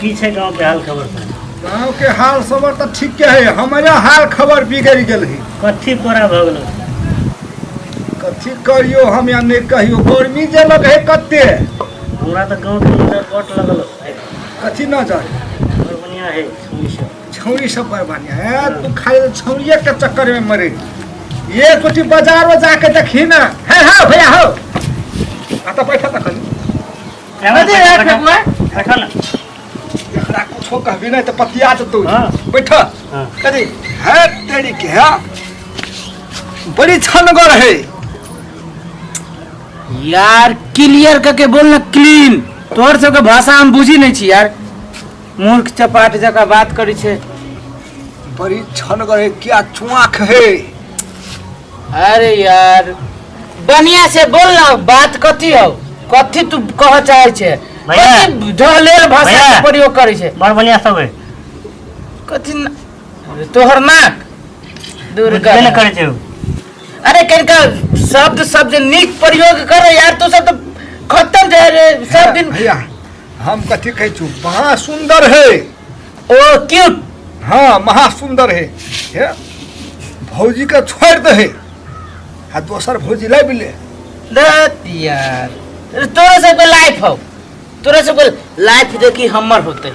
की छै गाँव के हाल खबर सब? गाँव के हाल खबर तऽ ठीके है, हमारे हाल खबर बिगड़ि गेल है। कथी तोरा भऽ गेलौ? कथी करियो हम या नहि कहियो, गर्मी जे लग है कते। हमरा तऽ गाँव के नजर बट लगल हौ। कथी नजर? बड़ बढ़िया है छौड़ी सब। छौड़ी सब बड़ बढ़िया है, तू खाली छौड़िए के चक्कर में मरे। एक गोटी बाजार में जाके देखी ना। है हाँ भैया हो, आ तऽ बैठा तऽ कनी। अरे यार फेकुआ। बैठो ना। एकरा कुछो कहबी नहीं तऽ पतिया जेतौ। हाँ। बैठ। हाँ। कथी है तेरी के है, बड़ी छनगर है। यार क्लियर करके बोल ना, क्लीन। तोहर सबके भाषा हम बुझी नहीं छी यार, मूर्ख चपाट जकाँ बात करै छै। बड़ी छनगर है, क्या चुआक है। अरे यार बढ़िया से बोल ना, बात कथी हो, कथी तू कह चाहे छे? भैया। कथी ढहलेल भाषा भैया। के प्रयोग करै छै? बड़ बढ़िया सब है। कथी अरे तोहर नाक दुर्गा बुझबे नहि करै छै उ। अरे कनिका शब्द शब्द नीक प्रयोग कर यार, तू सब तो खत्म जाय रे सब दिन। भैया हम कथी कहै छु, महा सुंदर है। Oh cute. हाँ महा सुंदर है। हे भौजी के छोड़ दे है आ दोसर भौजी लाबि ले। दत यार तोरा सबके लाइफ हो, तोरा सबके लाइफ देखी हमर होते,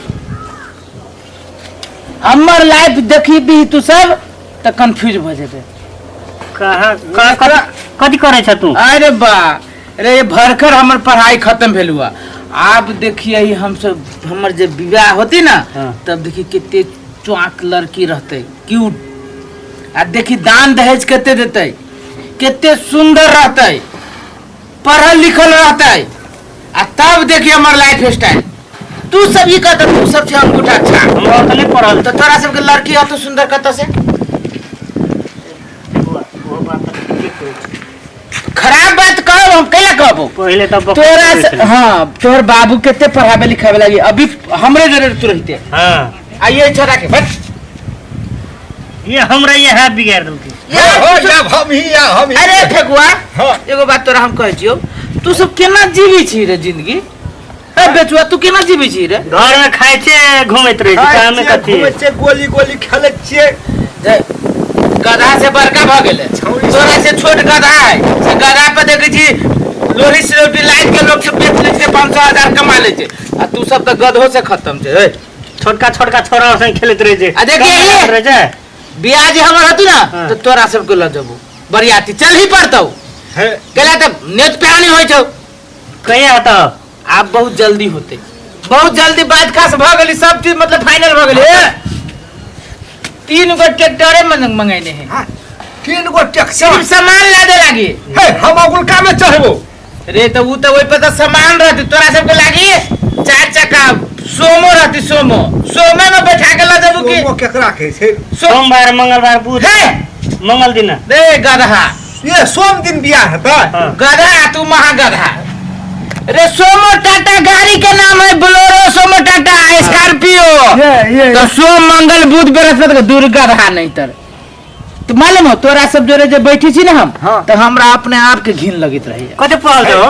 हमर लाइफ देखी भी तू सब तऽ कंफ्यूज भऽ जेबे। कहाँ कथी करै छ तू? अरे बा रे भरकर हमर पढ़ाई खत्म भेल हुआ, आब देखिए हम सब हमर जे विवाह होती ना। हाँ। तब देखी कते चौक लड़की रहते क्यूट, आ देखी दान दहेज कते देते, कते सुंदर रहते, पढ़ल लिखल रहते, आ तब देखी हमर लाइफ स्टाइल। तू सब ई कहता तू सब छै अंगूठा छाप। हमरा तऽ नहि पढ़ल। तो तोरा सबके लड़की हतो सुंदर कतऽ से? ओहो बात तऽ ठीके कहै छै। खराब बात कहब हम कैला कहबो? पहिले तऽ बकवास तोरा करै से छलै। हाँ तोहर बाबू कते पढ़ाबे लिखाबे लागी, अभी हमरे जरे तू रहिते। हाँ। आ ये छोरा के बच। ये हमरा ये हाथ बिगाड़ देलकै। यार, हो तू या हम ही या हम ही। अरे फेकुआ। हाँ। एगो बात तोरा हम कहै छियौ, तू सब केना जीवी छी रे जिंदगी? ए बेचुआ तू केना जीवी छी रे? घर में खाइ छै घूमैत रहै छै, खाइ काम में छियै, कथी? घूमै छियै, गोली गोली खेलै छियै। जे गधा से बड़का भऽ गेलै, छौड़ी तोरा से छोट गधा है, से गधा पर देखै छी लोरी सिलौटी लादि के लोग सब बेच लै छै, 500 1000 कमा लै छै, आ तू सब तऽ गधो से खत्म छै। हे छोटका छोटका छोरा संग खेलैत रहै छै। आ देखिए काम ये। करैत रहै छै। बियाह जे हमर होती ना। हाँ। तऽ तोरा सबके लऽ जेबो बरियाती, चल ही पड़तौ। हे कैला तऽ नेत प्यानी होइ छौ। कहिया हेतौ? आब बहुत जल्दी होते, बहुत जल्दी। बात खास भऽ गेली, सब चीज मतलब फाइनल भऽ गेली। हे, तीन गो ट्रैक्टरे मंगैने है। हाँ, तीन गो ट्रैक्टर? सिर्फ सामान लादे लागी। हे हम अगुलका में चढ़बो। रे तऽ उ तऽ ओहि पर तऽ सामान रहती, तोरा सबके लागी चार चक्का सोमो रहती, सोमो सोमे में बैठा के लऽ जेबू की? सोमो केकरा कहै छै? सोमवार मंगलवार बुध। हे मंगल दिन। रे गधा। ये सोम दिन बियाह हेतै? हाँ। गधा तू महागधा रे। सोमो टाटा गाड़ी के नाम है, बोलेरो सोमो टाटा स्कॉर्पियो। ये ये तो सोम मंगल बुध बृहस्पति के दुर्गा रहा नहीं तर तो मालूम हो तोरा सब जोरे जे बैठी छी ना हम। हाँ। तो हमरा अपने आप के घिन लगैत रही। कते पढ़ल छौ?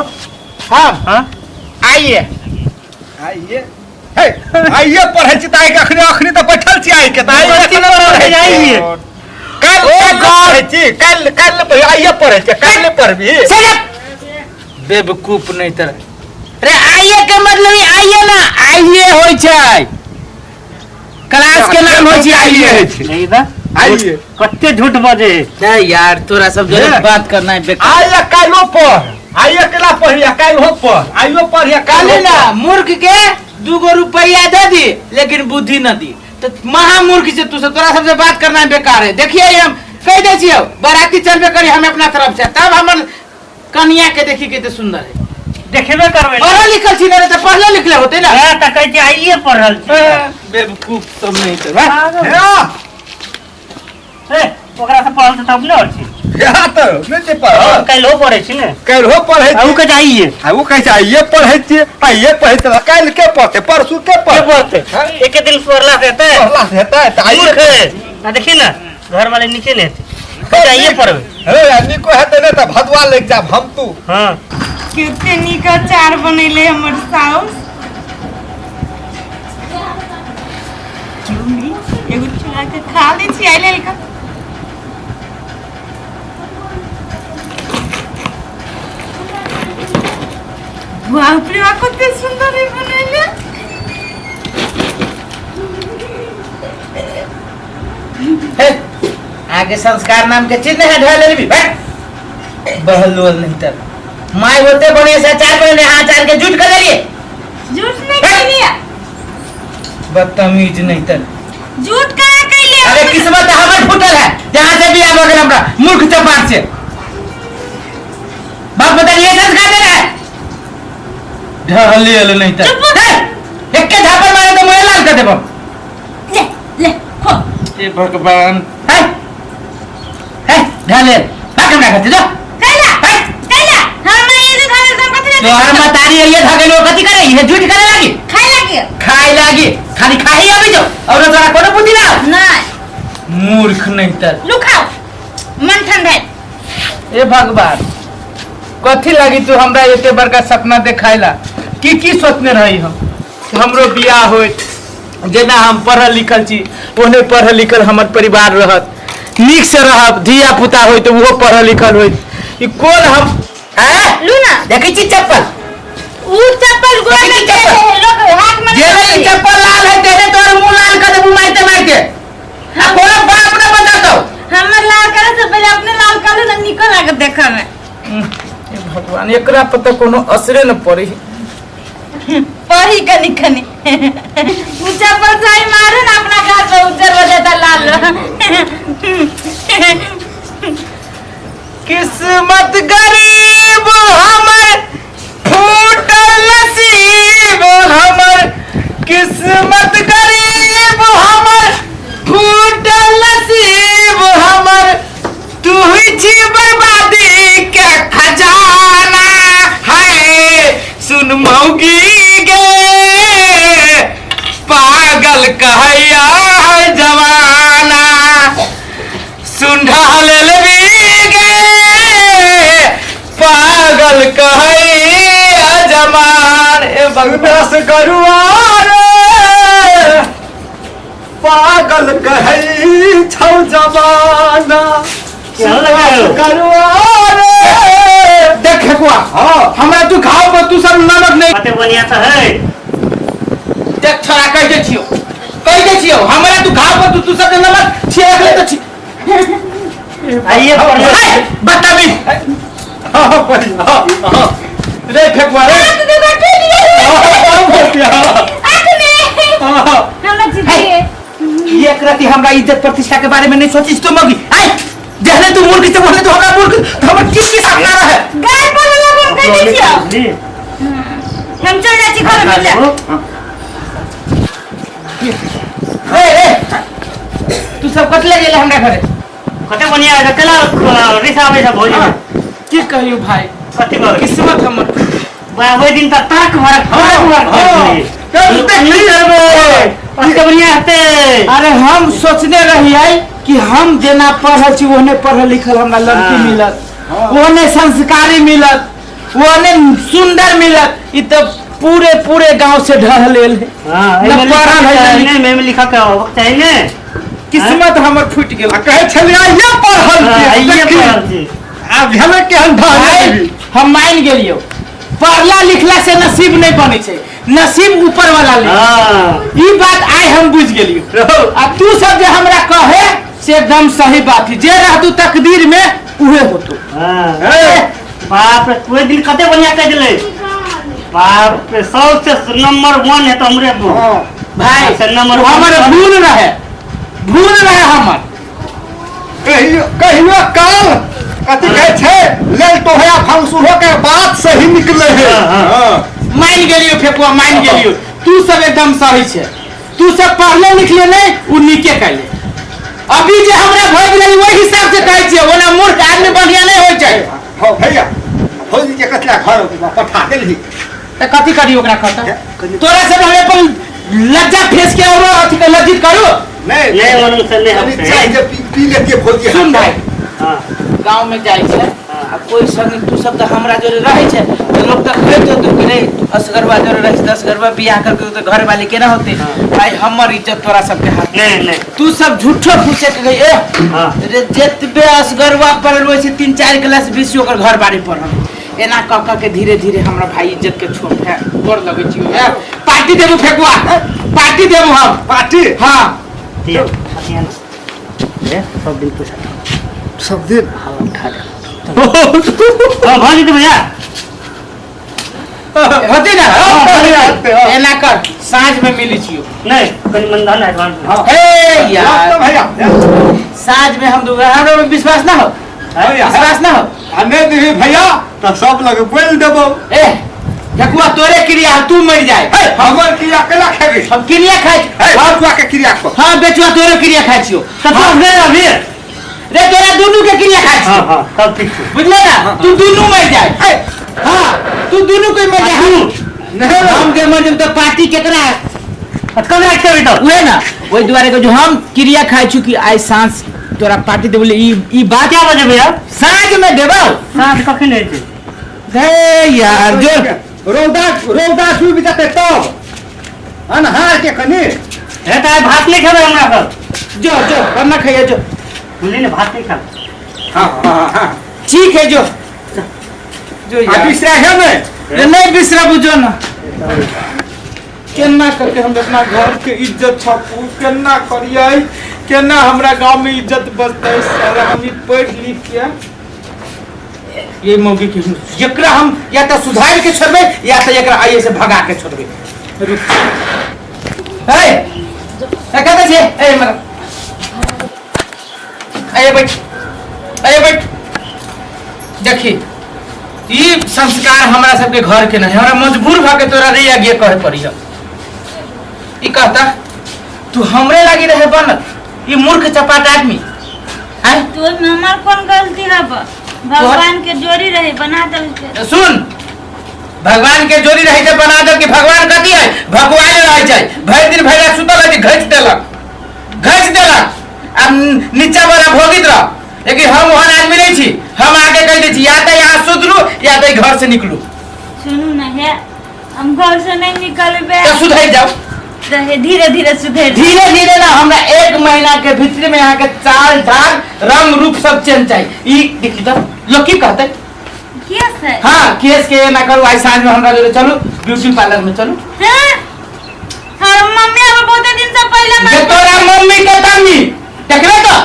हाँ। हाँ। आइए। आइए हे आइए पढ़ै छी तऽ आइ अखनी अखनी तऽ बैठल छी आइ के तऽ आइए कथी केना पढ़ै पढ़ै आइए? काल्हि ओ काल्हि गॉड। पढ़ै छी, काल्हि काल्हि नहि पढ़ी, आइए पढ़ै छी, काल्हि नहि पढ़बी? Shut up! बेवकूफ नहीं तर रे, आइए के मतलब ई आइए ना आइए होइ छै, क्लास के नाम होइ छै आइए। होइ छै। नहीं बा आइए। कते झूठ बजे। नहीं यार तोरा सब जोरे हे। बात करना है बेकार। आइए काल्हिो पढ़, आइए केना पढ़िया, काल्हिो पढ़, आइयो पढ़िया कहली काल्हिो ना पढ़। मूर्ख के दूगो रुपया दे दी लेकिन बुद्धि न दी, तो महामूर्ख से तू सब, तोरा सबसे बात करना है बेकार है। देखिए हम कह दे छियौ बाराती चलबे करी हम अपना तरफ से, तब हमर कनिया के देखी कते सुंदर है। देखेबे करबै। पढ़ल लिखल छी ना रे, तऽ पढ़ले लिखले होते ना। हँ, तऽ कहै छै आइए पढ़ल छी। बेवकूफ सब नहीं तो वाह। हे, हे, ओकरा से पढ़ल छै तब ने आओर छी। हे तऽ नहि छै पढ़ल। काल्हिओ पढ़ै छी ने। काल्हिो पढ़ै आ उ छी। कहै छै आइए। आ उ कहै छै आइए पढ़ै छी, आइए पढ़ै छी, काल्हि के पढ़तै, परसू के के पढ़तै? पढ़तै? एके दिन पढ़ला से हेतै? पढ़ला से हेतै तऽ आइए। मूर्ख है। आ देखी ने घर वाले नीचे नहि हेतै, कहै छै आइए पढ़बै। हे निको हेतै ने तऽ भदुआ लागि जाब हम तू। हँ। कते नीक अचार बनेले हमर साउस। आके खा लै छी आइ लेल कऽ। बाप रे बाप, कते सुंदर है बनैले। हे, आगे संस्कार नाम के चीज नहीं है, ढह लेबी बैठ बहलोल नहीं तर माय होते बने से अचार बने हाँ अचार के झूठ कर लिए। झूठ नहीं कहलिए। बदतमीज नहीं तर झूठ कहाँ कहलिए? अरे किस्मत हमर फूटल है जहाँ से बियाह भऽ गेल हमरा मूर्ख चपाट से। बाप बता ये संस्कार देना है ढहली एलो नहीं तर। चुप। हे, एके झापड़ मारे तो मुँह लाल कर देबो। ले ले खो। हे भगवान। हे हे ढहले बाक हमरा खाते जो। कैला हे। कैला हम ये जे धारे हम कथि तोहर मतारी ये धगेलो कथि करे ये झूठ करे लागी। खाए लागी। खाए लागी खाली खाही आबि जो और तोरा कोनो बुद्धि ना। नहीं। मूर्ख नहीं तर। लू खाओ मन ठंडा है। ए भगवान कथी लागी तू हमरा एते बड़का सपना देखाइला? की की सोचने रही हम हमरो बियाह होइत, जेना हम पढ़ल लिखल छी ओहने पढ़ल लिखल हमर परिवार रहत, नीक से रहब, धिया पुता होइत ओहो पढ़ल लिखल होइत। ई कोन हम हैं? लू ना। देखै छी चप्पल? ऊ चप्पल गोड़ में देखै छी चप्पल? लोग हाथ में जे नहीं ई चप्पल लाल है तेने तोहर मुंह लाल कर देबू मारते मारते। आ कोनो बाप ना बतातो। हमर लाल करे से पहले अपने लाल करू ना निको लागत देखऽ में। हे भगवान एकरा पर तऽ कोनो असरे न पड़े। पढ़ी कनी कनी ऊ चप्पल सही मारू ना अपना गाल पर उज्जर हो जाता लाल। किस्मत गरीब हमर फूटल नसीब हमर, किस्मत गरीब हमर फूटल नसीब हमर, तू ही छी बर्बादी के खजाना है। सुन मौगी गे पागल कहैया है जमाना, सुन ढाल गे पागल कहैया जमान। ए भगवान से गरुआ रे पागल कहै छौ जमाना। गरुआ रे देख ठेकुआ। हाँ। हमरा तू खाओ पर तू सब नमक नहीं। कते बढ़िया तो है। देख छोरा कह दे छियो, कह दे छियो हमरा तू खाओ पर तू सब नमक छिया रखले तो छी। आइए पर हे, बदतमीज। हाँ, बढ़िया, हाँ, हाँ। रे ठेकुआ रे। आँख दे बैठे लिए। हाँ, बढ़िया। आँख में। हाँ। हमरा जीतिए। ये एक राती हमरा इज्जत प्रतिष्ठा के बारे में नहीं सोचिस तू मगी। आय जहले तू मूर्ख से बोले तो हमरा मूर्ख तो हमर की की सपना रहे। गाय पर लगा हम कह दे छियो। हम चल जाय छी घर में ले। ए, ए, तू सब कतले गेले हमरा घरे? कते बढ़िया है, केला रिसा आबै छै भौजी। हाँ, की कहियो भाई? कथी कहबै? किस्मत हमर। बा ओइ दिन तक ताक भरक, हाँ, ताक भरक हाँ। करलियै। चल, देख ली रे। कते बढ़िया हेतै। अरे हम सोचने रहियै कि हम जेना पढ़ल छी ओहने पढ़ल लिखल हमरा लड़की हाँ। मिलत, हाँ। ओहने संस्कारी मिलत, ओहने सुंदर मिलत। ई तऽ पूरे पूरे गांव से ढहल है। हाँ, न एहिमे पढ़ल है, लिखऽ के न चाही लिखल। ने, एहिमे लिखऽ के होबक चाही ने। किस्मत हमर फूटि गेल। आ कहै छलियै आइये पढ़ल हाँ, छी। आइये देखी। पढ़ल छी। आब भेलै केहन ढहल भाई, छी। हम मान गेलियौ पढ़ला लिखला से नसीब नहीं बनै छै, नसीब ऊपर वाला ले। हाँ। ई बात आइ हम बुझ गेलियौ। आ तू सब जे हमरा कहे से एकदम सही बात है, जे रहतू तकदीर में उहे होतू। हाँ। हे। बाप रे, तू दिन कते बढ़िया कह दिले। बाप रे, सबसे नंबर 1 है तो हमरे बो। हाँ। भाई, से नंबर हमर वन। भूल रहे, भूल रहे हमर। कहियो कहियो काल कथी कहै छै लेल तोहरा फंसुरो के बात सही निकले है। हाँ, हाँ। हाँ। मान गेलियो फेकुआ, मान गेलियो। तू सब एकदम सही छै, तू सब पढ़ले लिखले नहीं, उ नीके कैले। अभी जे हमरा भऽ गेलै ओहि हिसाब से कहै छियै, ओना मूर्ख आदमी बढ़िया नहीं होइ छै। हौ भैया, भौजी के कतला घर पठा देलही। तऽ कथी करी ओकरा कहता? हे, कनी- तोरा सब हमे अपन लज्जा फेस के औरो अथी के लज्जित करू? नहीं, नहीं, ओनम से नहीं कनी होतै। चाय जे पी लेतियै भौजी सुन हाथ। भाई, हाँ। गाँव में जाइ छै, हाँ। आ कोइ संग तू सब तऽ हमरा जोरे रहै छै तऽ लोक तऽ कहैत होतौ कि रे तू असगरवा जोरे रहै छै तऽ असगरवा बियाह करके तऽ घर वाली केना होतै। हाँ। भाई हमर इज्जत तोरा सबके हाथ। नहीं नहीं। तू सब झूठो फूसे के गई ए। हाँ। रे जतबे असगरवा पढ़ल होइ छै 3-4 क्लास बेसी ओकर घर बारी पढ़ल। एना कऽ कऽ के धीरे धीरे हमरा भाई इज्जत के छोड़ है गोर लगै छी है। पार्टी देबू फेकुआ, पार्टी देबू हम। पार्टी? हाँ। दिया दिया ना ए, सब दिन पैसा सब दिन? हाँ उठा दे। हाँ भऽ जेतै भैया। होती ना? हाँ। एना कर साँझ में मिली छियो। नहीं कनी मंदाना एडवांस। हाँ। हे यार तो भैया साँझ में हम दूंगा, हमरा में विश्वास ना हो। भैया विश्वास ना हो। आ नहीं दीदी भैया तो सब लग बोल देबो। ए ठकुआ तोरे क्रिया तू मर जाए। हमर क्रिया केना खेबी? हम क्रिया खाइ हे बचुआ के क्रिया खो। हाँ बेचुआ तोरे क्रिया खाइ छियो। तब तो गए अभी। रे तोरा दुनू के क्रिया खाइ छियो। हाँ हाँ तब ठीक छै। बुझले ना तू दुनू मर जाए। हाँ तू दुनू के मर जाए। नहीं हम के मर जाए तो पार्टी केकरा कब राखते अभी तक? उहे ना ओहि दुआरे के जो हम क्रिया खाइ छी कि आइ साँझ तोरा पार्टी देबो ई ई बात। क्या बजे भैया? साँझ में देबौ। साँझ कखन होइ छै? हे यार जो रौदा रौदा डूबि जेतै तब अन्हार के कनी। हे तऽ आइ भात नहि खेबै हमरा सब। जो जो हम ना खाइए जो। बुझली ने भात नहीं खाबै। हाँ हाँ हाँ ठीक है जो जो आ यार बिसरा है ने? रे नहीं बिसरा बुझो ना केना करके हम अपना घर के इज्जत छपू, केना करियै, केना हमरा गांव में इज्जत बचतै। साला हम ई पढ़ लिख के ये मौगी के एकरा हम या तो सुधार के छोड़बै या तो एकरा आइए से भगा के छोड़बै। रुक ए ए कतऽ छियै? ए मर ए बैठ ए बैठ। देखी ई संस्कार हमरा सबके घर के नहीं, हमरा मजबूर भऽ के तोरा रे आगे कहे पड़ी। ई कहता तू हमरे लागी रहे बनल ई मूर्ख चपाट आदमी। आय तो ओहिमे हमर कोन गलती है? भगवान के जोड़ी रहे बना देलकै। सुन भगवान के जोड़ी रहे छै बना देलकै। भगवान कथी है? भगवान रहे छै भरि दिन भरि राति सुतल रहै छै, घसि देलक घसि देलक आ नीचा वाला भोगित रह। लेकिन हम ओहन आदमी नहीं छी, हम आगे कहि दै छी या तऽ यहाँ सुधरू या तऽ घर से निकलू। सुनू ना हे हम घर से नहीं निकलबे। तऽ सुधरि जाउ। रहे धीरे धीरे सुधरि। धीरे धीरे ना हमरा 1 महीना के भीतर में यहाँ के चाल ढाल रंग रूप सब चेंज चाहिए। ई देखी तो लोग की कहते? केस है? हाँ केस के ना करू। आई साँझ में हमरा जोड़े चलू ब्यूटी पार्लर में चलू। हाँ हाँ मम्मी अब बहुत दिन से पहले जे तोरा मम्मी के तमी देखले तो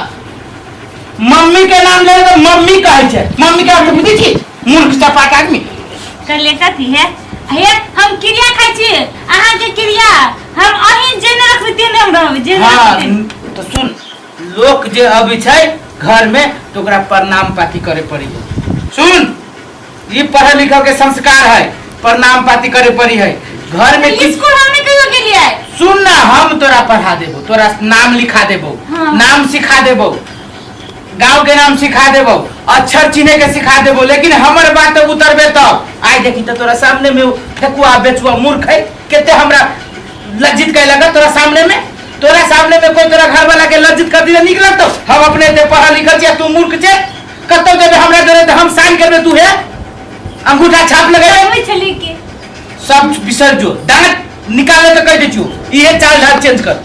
मम्मी के नाम ले तो मम्मी कहै छै। मम्मी के अर्थ बुझै छी? मूर्ख चपाट आदमी। कहले कथी है? हे हम क्रिया खाइ छी अहाँ के क्रिया हम अहीं जेने रखबै तेने हम रहबै जेने। हाँ तो सुन लोक जे अबै छै घर में तो ओकरा प्रणाम पाती करे पड़ी है। सुन ई पढ़ल लिखल के संस्कार है, प्रणाम पाती करे पड़ी है घर में। स्कूल हम नहीं कहियो गेलियै। सुन ना हम तोरा पढ़ा देबो, तोरा नाम लिखा देबो। हाँ। नाम सिखा देबो, गांव के नाम सिखा देबो, अक्षर चिन्हे के सिखा देबो, लेकिन हमर बात उतरबे तब। आइ देखी तो तोरा सामने में ठेकुआ बेचुआ मूर्ख है केते हमरा लज्जित कैलक तोरा सामने में। तोरा सामने में कोई तोरा घर वाला के लज्जित कर दी निक लगतो? हम अपने एते पढ़ल लिखल छियै तू मूर्ख छे। कतौ जेबे हमरा जोरे तऽ हम साइन करबे तू हे अंगूठा छाप लगेबे। अबै छली के सब बिसर जो दांत निकाले तो कह दै छियौ इहे चाल ढाल चेंज कर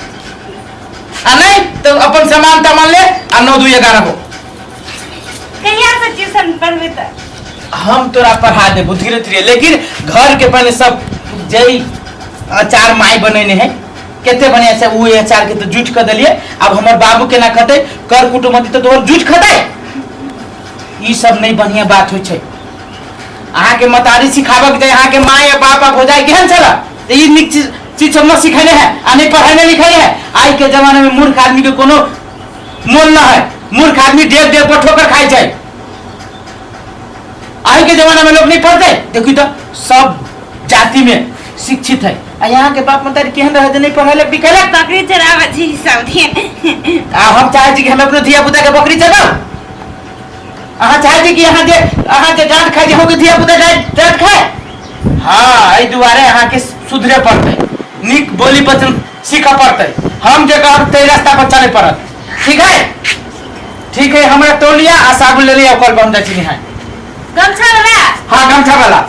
आ नहीं तो अपन सामान तामान ले आ 9 2 11 हो। कहिया से ट्यूशन पढ़बे तऽ? हम तोरा पढ़ा देबो धीरे धीरे, लेकिन घर के पहले सब जई अचार माई बनेने है केते बढ़िया से उ अचार के तो जूठ कर देलिए। अब हमर बाबू के ना खते कर कुटुम तो तोहर जूठ खते। ई सब नहीं बढ़िया बात होइ छै। अहाँ के मतारी सिखाबक जाय अहाँ के माय या बाप हो जाय केहन छला तऽ ई नीक चीज सब न सिखेने है आ नहीं पढ़ेने लिखेने है। आइ के जमाना में मूर्ख आदमी के कोनो मोल न है, मूर्ख आदमी डेग डेग पर ठोकर खाइ छै। आइ के जमाना में लोग नहीं पढ़ते। देखी तो सब जाति में शिक्षित है आ यहाँ के बाप मतारी केहन रहे जे नहीं पढ़ल लिखल। बकरी चराबै छी सब दिन। आ हम चाहे छी कि हम अपनो धिया पुता के बकरी चराउ। अहाँ चाहे छी कि अहाँ जे डाँट खाइ छी अहूँके धिया पुता डाँट खाए? हाँ एहि दुआरे अहाँके सुधरे पड़तै, नीक बोली वचन सीखऽ पड़तै। हम जे कहब ताहि रास्ता पर चले पड़त। ठीक है? ठीक है हमरा तौलिया आ साबुन ले लिअ, कल पर हम जाइ छी नहाय। गमछा वाला? हाँ, गमछा वाला।